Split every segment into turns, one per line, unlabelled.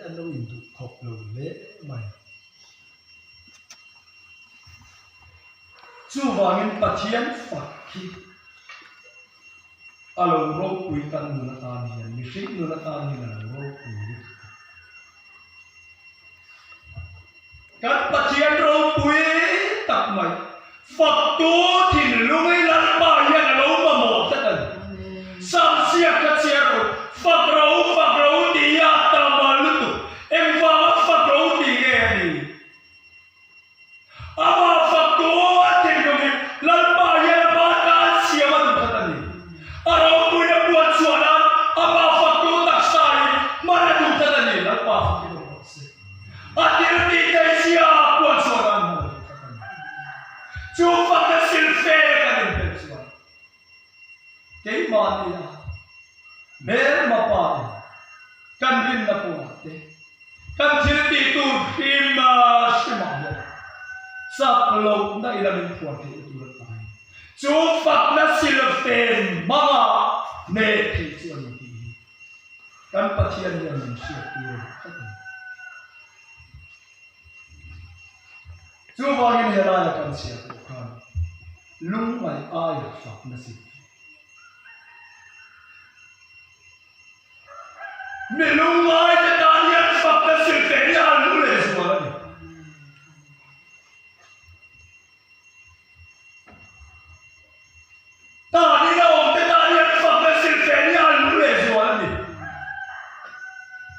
an lo induh khawp lo hle mai. Chuvangin Pathian fak hi a lo ropui kan nun atan hian, mihring nun atan hian a lo ropui lutuk a. Kan Pathian ropui tak mai, faktu thinlungi Lalpa hian a lo mamawh tlat a ni. Samsiak kha chhiar rawh, fak ro, fak ro tih hi a tam a lutuk. Engvanga fak ro tih nge a ni? Amah faktu a thinlungi Lalpa hian a pa tan siam a duh tlat a ni. A ropuina puan chhuah nan amah faktu taksa hi hman a duh tlat a ni. Lalpa fakin awm rawh se. A thil tih theih zia puan chhuah nan hman a duh tlat a ni. Chu fakna silfe kan inbel chuan keimahni a hmelma pa in kan rinna kawngah te kan thil tih tur hrim hrimah hian chak lohna ila min phuar theihna tur a tlai. Chu fakna silfen hmanga hneh theih chu a ni tih hi kan Pathian hian min hriat tir a duh tlat a ni. Chuvangin helaia kan chhiar pawh khan lungngaih aia fakna silfen. Mi lungngaite tan hian fakna silfen hi a lu leh zual a ni. Tanin a awmte tan hian fakna silfen hi a lu leh zual a ni.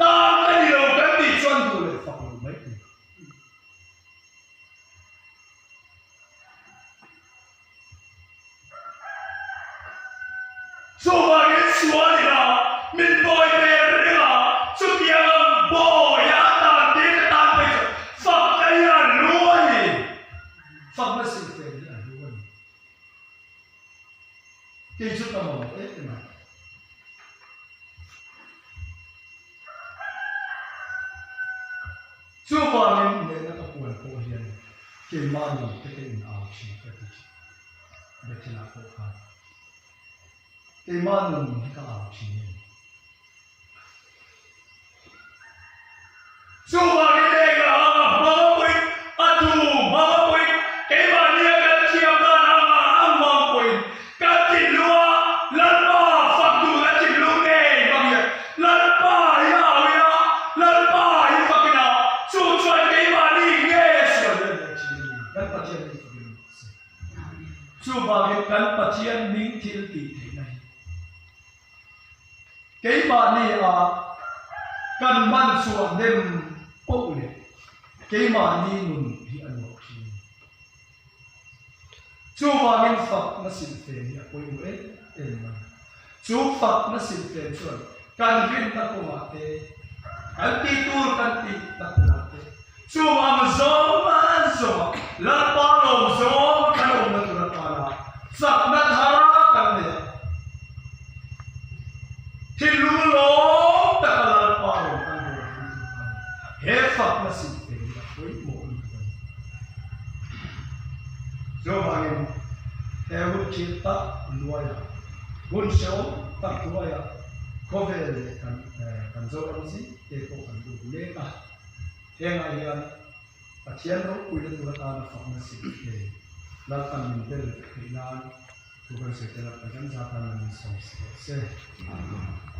Tan ka ni lo kan tih chuan duh leh fak lo mai tur. Chuvangin sual ila min bawi ve reng a, chutiang ang bawi a tan tir ka tan phei chuan fakna hi a hlu a ni. Fakna silfen hi a hlu a ni. Kei chu ka mamawh em em a. Chuvangin nehna ka puan pawh hian keimah nun te ka in au thin ka ti thin. Bethel-ah pawh khan keimah nun hi ka au thin a ni. Chuvangin eng anga hmang pawhin a thu hmang pawhin keimahnia kan thiam dan anga a hmang pawhin kan thinlung a Lalpa fak duhna thinlung ngei hmang hian Lalpa hi a au ila, Lalpa hi fak ila, chu chuan keimahni ngei a sual hian a thin a ni. Kan Pathian hi fak ila rawh se. Chuvangin kan Pathian hming thil tih theihna hi Keimahni a kan hman chhuah hnem poh leh keimahni nun hi a nuam thin. Chuvangin fakna silfen hi a pawimawh em em mai. Chu fakna silfen chuan kan rinna kawngah te, kan tih tur kan tihna kawngah te, chung ang zawng zawngah Lalpa lawm zawng kan awmna tur atana chakna thar kan nei a. Thinlung lawm taka Lalpa rawn kan rawn pui tur kha a ni. He fakna silfe hi a pawimawh lutuk a ni. Chuvangin he hun thil tak hnuaiah, hun hrehawm tak hnuaiah khawvel leh kan kan Zoram zingte pawh kan lut mek a. Hengah hian Pathian ropuina tur atana fakna silfe Lalpan min bel theih nan Thu kan sawi tel a, Pathian zat tan min sawm si rawh se. Amen.